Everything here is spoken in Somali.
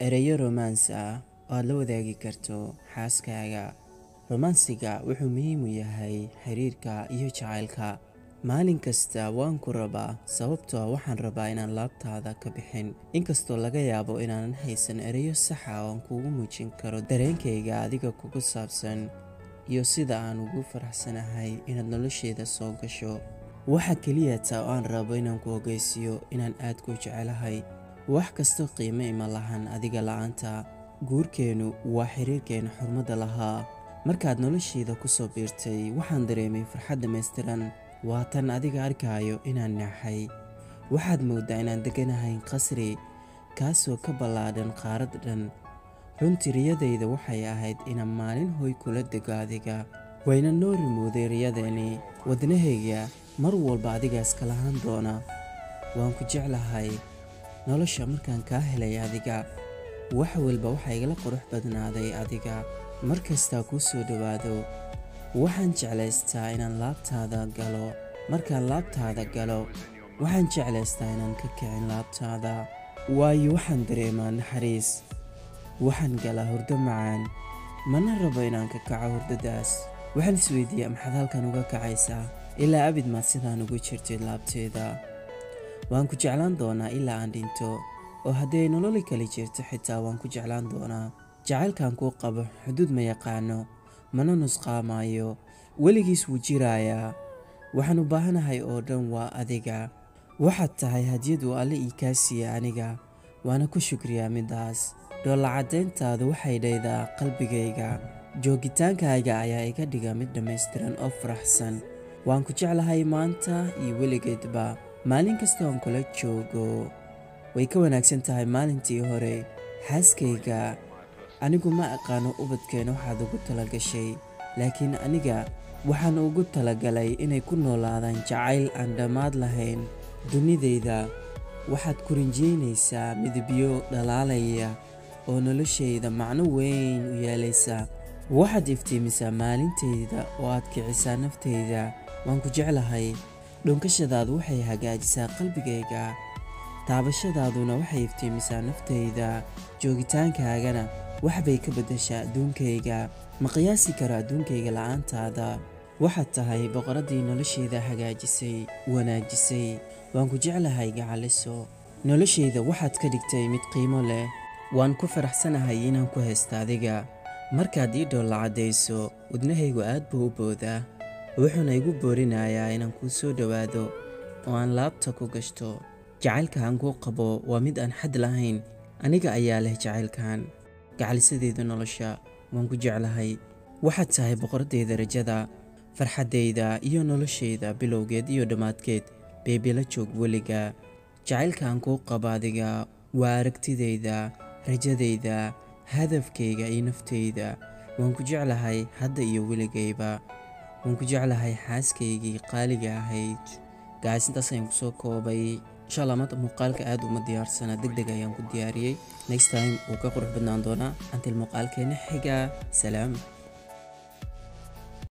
Ereyo romance ah oo aad la wadaagi karto xaaskaaga. Romansiga wuxuu muhiim u yahay xiriirka iyo jacaylka. Maalin kasta waan ku rabaa, sababtoo ah waxaan rabaa inaan laabtaada ka bixin. Inkastoo laga yaabo inaanan haysan ereyo sax ah oo aan kuugu muujin karo dareenkayga adiga kugu saabsan iyo sida aan ugu faraxsanahay inaad noloshayda soo gasho. Waxa kaliya taa oo aan rabo inaan ku ogeysiiyo inaan aad kuu jecelahay. Wax kastoo qiimo ima lahan adiga la'aanta. Guurkeenu waa xiriirkeena xurmada lahaa. Markaad noloshayda ku soo biirtay, waxaan dareemay farxad dhammaystiran. Waa tan adiga arkaayo inaan naxay. Waxaad mooddaa inaan degganahay qasri, kaasoo ka ballaadhan qaarad dhan. Runtii riyadayda waxay ahayd inaan maalin hoy kula dego adiga. Wayna noo rimowday riyadeeni. Wadnahayga mar walba adiga iska lahaan doona. Waan ku jeclahay. Nolosha markaan kaa helay adiga, wax walba waxa igala qurux badnaaday adiga. Mar kastaa kuu soo dhowaado, waxaan jeclaystaa inaan laabtaada galo. Markaan laabtaada galo, waxaan jeclaystaa inaan ka kicin laabtaada. Waayo waxaan dareemaa naxariis. Waxaan galaa hurdo macaan, mana rabo inaan ka kaco hurdadaas. Waxaan isweydiiyaa, maxaad halkan uga kacaysaa? Ilaa abid maad sidaan ugu jirtid laabteeda. Waan ku jeclaan doonaa ilaa aan dhinto, oo haddii ay nololi kali jirto xitaa waan ku jeclaan doonaa. Jacaylkan kuu qabo xuduud ma yaqaano, mana nusqaamayo. Weligiis wuu jirayaa. Waxaan u baahanahay oo dhan waa adiga. Waxaad tahay hadiyad uu Alle ii kaa siiyey aniga, waana ku shukriyaa midaas. Dhoolla caddayntaadu waxay dhaydaa qalbigayga. Joogitaankaaga ayaa iga dhiga mid dhammaystiran oo faraxsan. Waan ku jeclahay maanta iyo weligeedba. Maalin kasta oon kula joogo way ka wanaagsan tahay maalintii hore. Xaaskayga, anigu ma aqaano ubadkeena waxaad ugu talagashay, laakiin aniga waxaan ugu talagalay inay ku noolaadaan jacayl aan dhammaad lahayn. Dunidayda waxaad ku rinjiyeynaysaa midabyo dhalaalaya oo noloshayda macno weyn u yeelaysa. Waxaad iftiimisaa maalintayda oo aad kicisaa naftayda. Waan ku jeclahay. Dhunkashadaadu waxay hagaajisaa qalbigayga. Taabashadaaduna waxay iftiimisaa naftayda. Joogitaankaagana wax bay ka beddeshaa adduunkayga. Ma qiyaasi karo adduunkayga la'aantaada. Waxaad tahay boqoraddii noloshayda hagaajisay, wanaajisay. Waan ku jeclahay gacaliso. Noloshayda waxaad ka dhigtay mid qiimo leh. Waan ku faraxsanahay inaan ku haysto adiga. Markaad ii dhoolla caddayso, wadnahaygu aad buu u boodaa. Wuxuuna igu boorinayaa inaan kuu soo dhowaado oo aan laabta ku gashto. Jacaylka aan kuu qabo waa mid aan xad lahayn. Aniga ayaa leh jacaylkan. Gacalisadeyda nolosha, waan ku jeclahay. Waxaad tahay boqoraddayda rajada, farxaddayda iyo noloshayda bilowgeed iyo dhammaadkeed. Beebi, la joog weliga. Jacaylka aan kuu qabo adiga waa aragtidayda, rajadayda, hadafkayga iyo naftayda. Waan ku jeclahay hadda iyo weligayba. Waan ku jeclahay xaaskaygii qaaliga ahayd. Guys, intaas ayaan kusoo koobay. Insha Allah maanta muuqaalka aad uma diyaarsana, deg deg ayaan ku diyaariyey. Next time wuu ka qurux badnaan doonaa. Until muuqaalkeena xiga, salaam.